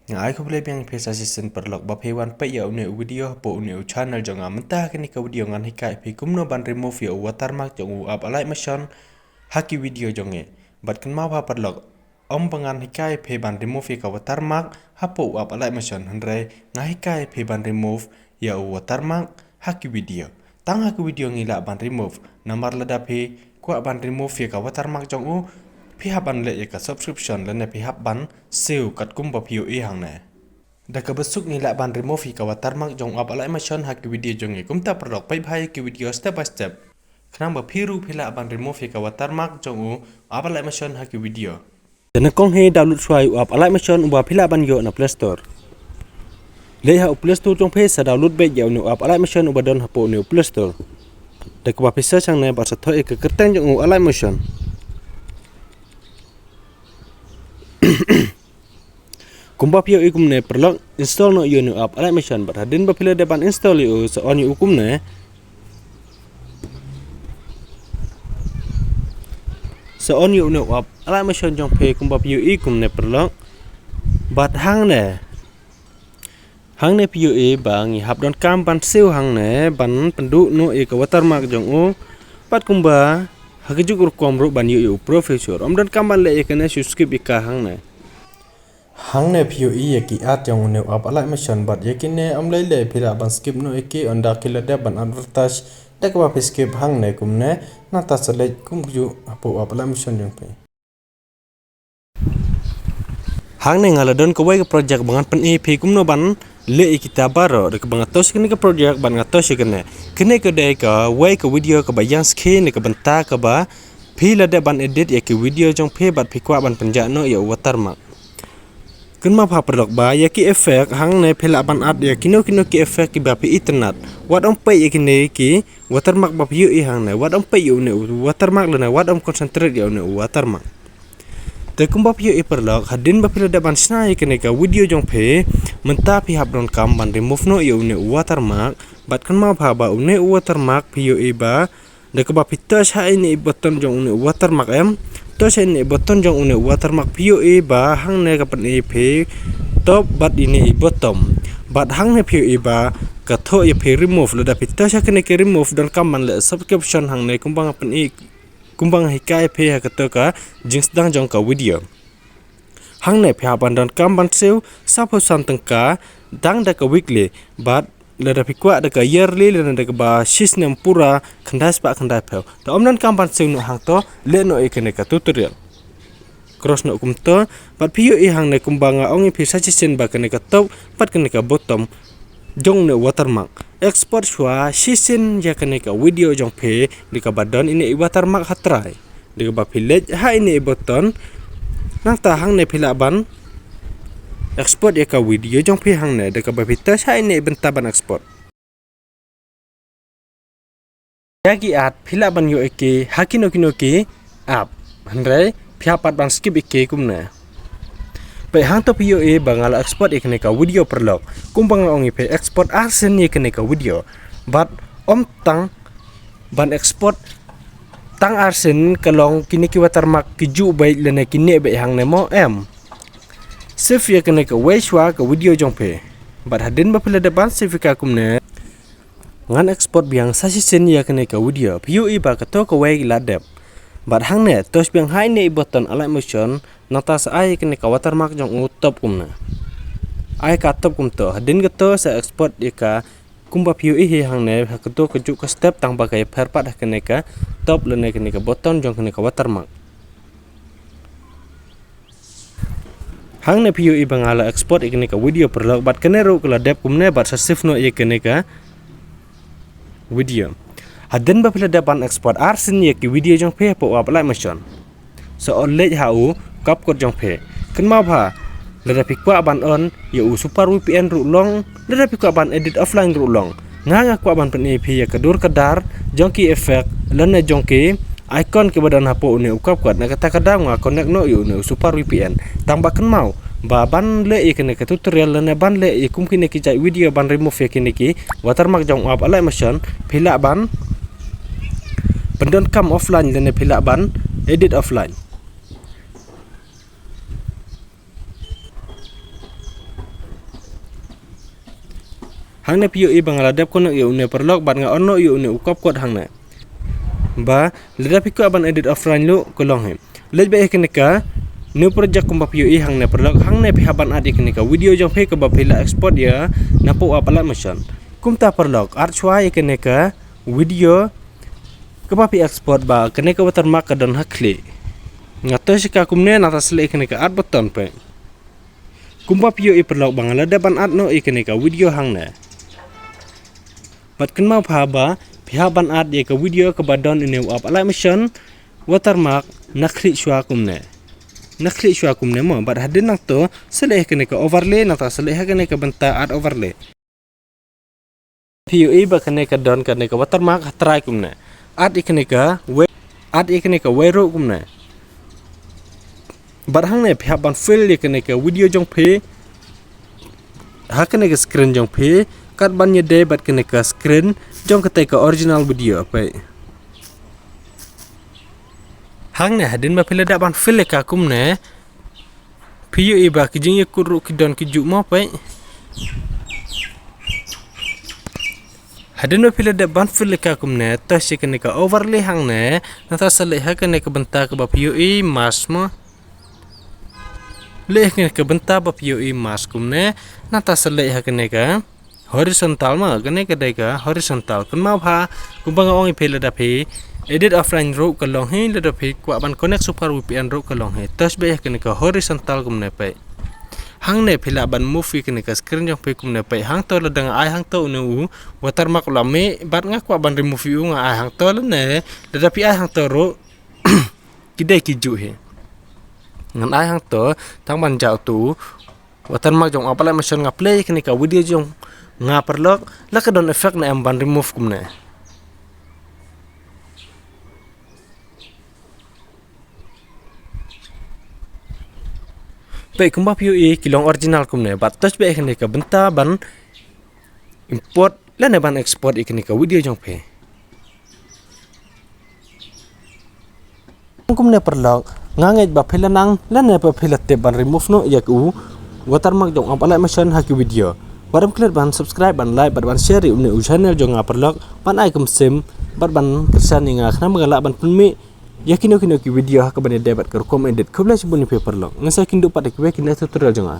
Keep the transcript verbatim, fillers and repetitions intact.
Nga ai khublei biang ïa phi sa shisien paralok ba phi wan peit ïa une u video hapoh une u channel jong nga. Mynta ha kane ka video ngan hikai ïa phi kumno ban remove ïa u watermark jong u app Alight Motion ha ki video jong ngi. Bad kynmaw bha paralok, ym ba ngan hikai ïa phi ban remove ïa ka watermark hapoh u app Alight Motion, hynrei nga hikai ïa phi ban remove ïa u watermark ha ki video. Tang ha ki video ngi lah ban remove. Namar lada phi kwah ban remove ïa ka watermark jong u, phi hap ban leh ïa ka subscription lane phi hap ban siew katkum ba phi ïohi hangne. Da kaba suk ngi lah ban remove ïa ka watermark jong u app Alight Motion ha ki video jong ngi. Kumta paralok, peit bha ïa ki video step by step, khnang ba phi ruh phi lah ban remove ïa ka watermark jong u app Alight Motion ha ki video. Te nyngkong hi download shuwa ïa u app Alight Motion uba phi lah ban ïoh na Play Store. Leit ha u Play Store jong phi sa download beit ïa une u app Alight Motion uba don hapoh une u Play Store. Da kaba phi search hangne bad sa thoh ïa ka kyrteng jong u Alight Motion. Kumba phi ïohi kumne paralok, install noh ïa une u app Alight Motion, bad hadien ba phi la dep ban install ïa u, sa on ïa u kumne. Sa on ïa une u app Alight Motion jong phi kumba phi ïohi kumne paralok. Bad hangne, hangne phi ïohi ba ngi hap donkam ban siew hangne ban pynduh noh ïa ka watermark jong u. Bad kumba ha kajuh ka rukom ruh ban ïoh ïa u profile shuh, ym donkam ban leh ïa kane, shu skip ïa ka hangne. Hangne phi ïohi ïa ki ad jong une u app Alight Motion, bad ïa kine ym lei lei, phi lah ban skip noh ïa ki, ynda ki la dep ban advertise. Da kaba phi skip hangne kumne, nangta sa leit kumjuh hapoh u app Alight Motion jong phi. Hangne nga la don kawei ka project ba ngan pyni ïa phi kumno ban leh ïa kita baroh. Da kaba nga touch ïa kane ka project bad nga touch ïa kane, kane ka dei kawei ka video kaba ïeng skhem ne ka bynta kaba phi la dep ban edit ïa ki video jong phi bad phi kwah ban pynjah noh ïa u watermark. Kynmaw bha paralok ba ïa ki effect hangne phi lah ban add ïa kino kino ki effect kiba phi itynnad. Wat ym peit ïa kine ki watermark ba phi ïohi hangne, wat ym peit ïa une u watermark lane wat ym concentrate ïa une u watermark. Te kumba phi ïohi paralok, hadien ba phi la dep ban shna ïa kane ka video jong phi, mynta phi hap donkam ban remove noh ïa une u watermark. Bad kynmaw bha ba une u watermark phi ïohi ba da kaba phi touch ha ine i button jong une u watermark, em, touch ha ine i button jong une u watermark, phi ïohi ba hangne ka pyni ïa phi top bad ine i bottom. Bad hangne phi ïohi ba ka thoh ïa phi remove. Lada phi touch ha kane ka remove, donkam ban leh subscription hangne kumba nga pyni, kumba nga hikai ïa phi ha kato ka jingsdang jong ka video. Hangne phi hap ban donkam ban siew sawphew san tyngka dang da ka weekly, bad lada phi kwah da ka yearly lane da kaba shisnem pura, khyndai spah khyndai phew. Te ym donkam ban siew noh hangto, leh noh ïa kane ka tutorial. Cross noh kumto, bad phi ïohi hangne kumba nga ong ïa phi sa shisien ba kane ka top bad kane ka bottom jong une u watermark. Export shuwa shisien ïa kane ka video jong phi da kaba don ine i watermark ha trai. Da kaba phi leit ha ine i button, nangta hangne phi lah ban export ïa ka video jong phi hangne, da kaba phi touch ha ine i bynta ban export. Ïa ki ad phi lah ban ïoh ïa ki ha kino kino ki app, hynrei phi hap pat ban skip ïa ki kumne. Peit hangto phi ïohi ba nga la export ïa kane ka video paralok. Kumba nga ong ïa phi, export arsien ïa kane ka video. Bad ym tang ban export tang arsien, ka long kine ki watermark ki juh beit lane ki neh beit hangne mo, em. Save ïa kane kawei shuwa ka video jong phi. Bad hadien ba phi la dep ban save ïa ka kumne, ngan export biang sa shisien ïa kane ka video. Phi ïohi ba kato kawei la dep. Bad hangne touch biang ha ine i button Alight Motion, nangta sa ai ïa kane ka watermark jong u top kumne. Ai ka top kumto. Hadien kato sa export ïa ka kumba phi ïohi hi hangne, ha kato kajuh ka step, tang ba ka ïapher pat ha kane ka top lane kane ka button jong kane ka watermark. Hangne phi ïohi ba nga la export ïa kane ka video paralok, bad kane ruh ka la dep kumne, bad sa save noh ïa kane ka video. Hadien ba phi la dep ban export arsien ïa ki video jong phi hapoh u app Alight Motion, sa on leit ha u CapCut jong phi. Kynmaw bha, lada phi kwah ban on ïa u Super V P N ruh long, lada phi kwah ban edit offline ruh long. Nga nga kwah ban pyni ïa phi ïa ka dur ka dar jong ki effect lane jong ki icon kiba don hapoh une u CapCut. Na kata ka daw nga connect noh ïa une u Super V P N. Tang ba kynmaw ba ban leh ïa kane ka tutorial lane ban leh ïa kum kine ki jait video ban remove ïa kine ki watermark jong u app Alight Motion, phi lah ban pyndonkam offline lane phi lah ban edit offline. Hangne phi ïohi ba nga la dep connect ïa une paralok bad nga on noh ïa une u kapkot hangne. Ba lada phi kwah ban edit offline ruh ka long hi. Leit beit ïa kane ka new project kumba phi ïohi hangne paralok, hangne phi hap ban add ïa kane ka video jong phi kaba phi la export ïa na poh u app Alight Motion. Kumta paralok, add shuwa ïa kane ka video kaba phi export ba kane ka watermark ka don ha khlieh. Nga touch ïa ka kumne, nangta select ïa kane ka add button peit. Kumba phi ïohi paralok ba nga la dep ban add noh ïa kane ka video hangne. Bad kynmaw pha ba phi hap ban add ïa ka video kaba don ïa une u app Alight Motion watermark na khlieh shuwa kumne. Na khlieh shuwa kumne mo, bad hadien nangto select ïa kane ka overlay, nangta select ïa kane ka bynta add overlay. Phi ïohi ba kane ka don kane ka watermark ha trai kumne. Add ïa kane kawei, add ïa kane kawei ruh kumne. Bad hangne phi hap ban fill ïa kane ka video jong phi ha kane ka screen jong phi, kat ban ïadei bad kane ka screen jong kata ka original video peit. Hangne hadien ba phi la dep ban fill ïa ka kumne, phi ïohi ba ki jingïakut ruh ki don ki juh mo peit. Hadien ba phi la dep ban fill ïa ka kumne, touch ïa kane ka overlay hangne, nangta select ha kane ka bynta kaba phi ïohi mask mo. Leit ha kane ka bynta ba phi ïohi mask kumne, nangta select ha kane ka horizontal mo, kane ka dei ka horizontal. Kynmaw pha, kumba nga ong ïa phi, lada phi edit offline ruh ka long hi, lada phi kwah ban connect super V P N ruh ka long hi. Touch beit ha kane ka horizontal kumne peit. Hangne phi lah ban move ïa kane ka screen jong phi kumne peit. Hangto lada nga ai hangto une u watermark u la mih bad nga kwah ban remove ïa u, nga ai hangto lane, lada phi ai hangto ruh ki dei ki juh hi. Ngan ai hangto tang ban jah uto u watermark jong u app Alight Motion. Nga play ïa kane ka video jong nga paralok, la ka don effect ne em ban remove kumne. Peit kumba phi ïohi ki long original kumne, bad touch beit ïa kane ka bynta ban import lane ban export ïa kane ka video jong phi. Kumne paralok, nga ngeit ba phi la nang lane ba phi la tip ban remove noh ïa u watermark jong u app Alight Motion ha ki video. Wat klet ban subscribe, ban like bad ban share ïa une u channel jong nga paralok, ban ai kum sim bad ban kyrshan ïa nga khnang ba nga lah ban pynmih ïa kino kino ki video ha kaba ïadei bad ka rukom edit. Khublei shibun ïa phi paralok. Ngan sa ïakynduh pat ha kiwei ki next tutorial jong nga.